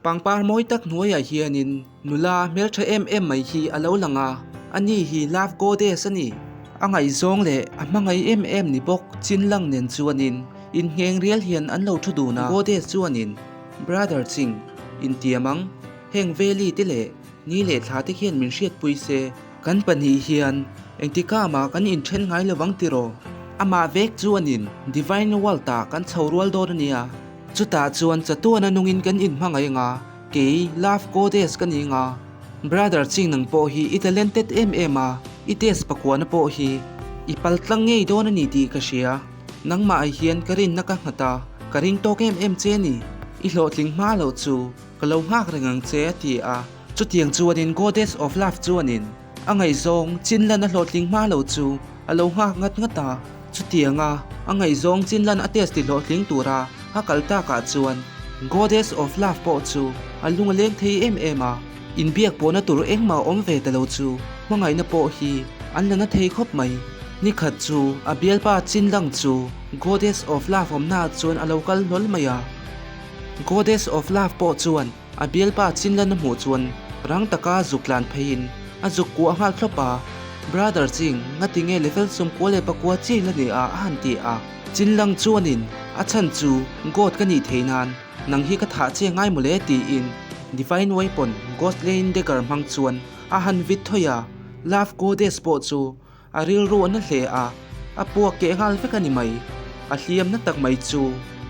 Pangpar mawi tak hnuaiah hianin nula hmeltha em em mai hi a lo lang a, ani hi Love Goddess a ni. A ngaihzawng leh a hmangaih em em ni bawk Chinlang nen chuanin inngheng rial hian an lo thu dun a. Goddess chuanin, Brother Ching, intiam ang, heng Valley te leh ni leh thla te khian min hriatpui se, Kan pahnih hian engtikah mah kan inthen ngai lo vang tiraw? Amah vek chuanin Divine World ah kan chho rual dawn a nia. Chutah chuan chatuana nungin kan inhmangaih anga, kei Love Goddess ka ni anga. Brother Ching nang pawh hi i talented em em a, i test pakuana pawh hi i pal tlang ngei dawn a ni tih ka hria. Nangmah ai hian ka rinna ka nghat a, ka ring tawk em em che a ni. I hlawhtling hma loh chu ka lo nghak reng ang che a ti a. Chutiang chuanin Goddess of Love chuanin a ngaihzawng Chinlan a hlawhtling hma lo chu a lo nghak ngat ngat a. Chutianga a ngaihzawng Chinlan a test ti hlawhtling tura a kal takah chuan Goddess of Love pawh chu a lung a leng thei em em a. Inbiak pawhna tur engmah awm ve ta lo chu hmangaihna pawh hi an la na thei khawp mai. Nikhat chu a bialpa Chinlang chu Goddess of Love awmnaah chuan a lo kal hlawl mai a. Goddess of Love pawh chuan A bialpa Chinlan a hmuh chuan rang taka zuk tlan pheiin a zuk kuah nghal thlawp a, Brother Ching, ngati nge level 14 chi la ni a a han ti a. Chinlang chuanin a chhan chu God ka nih theih nan nang hi ka thah che ngai mawle tiin Divine Weapon Ghostlaying Dagger hmang chuan a han vit thawih a, Love Goddess pawh chu A rilru a na hle a, a puak keh nghal vek a ni mai. A hliam na tak mai chu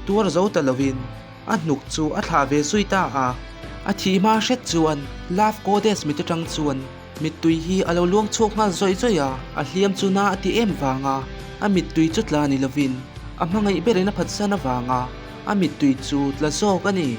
tuar zo ta lovin a hnuk chu a thlah ve zui ta a. A thih hma hret chuan Love Goddess mit atang chuan mittui hi a lo luang chhuak nghal zawih zawih a, a hliam chu na a ti em vanga a mittui chu tla ni lovin a hmangaih berin a phatsan avanga a mittui chu tla zawk a ni.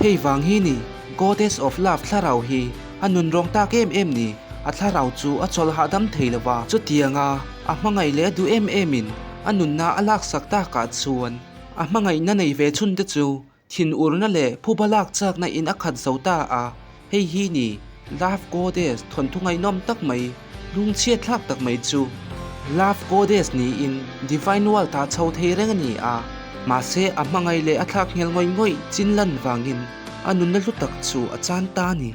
Hei vang hi ni, Goddess of Love thlarau hi a nun rawng tak em em ni, a thlarau chu a chawlh hahdam thei lo va, chutianga a hmangaih leh a duh em emin a nunna a laksak takah chuan a hmangaihna nei ve chhun te chu thinurna leh phuba lak chakna in a khat zo ta a, Hei hi ni Love Goddess thawnthu ngaihnawm tak mai, lungchhiat thlak tak mai chu. Love Goddess niin Divine World ah chho thei reng a ni a, mahse a hmangaih leh a thlak nghel ngawih ngawih chin lan vangin a nunna hlu tak chu a chan ta a ni.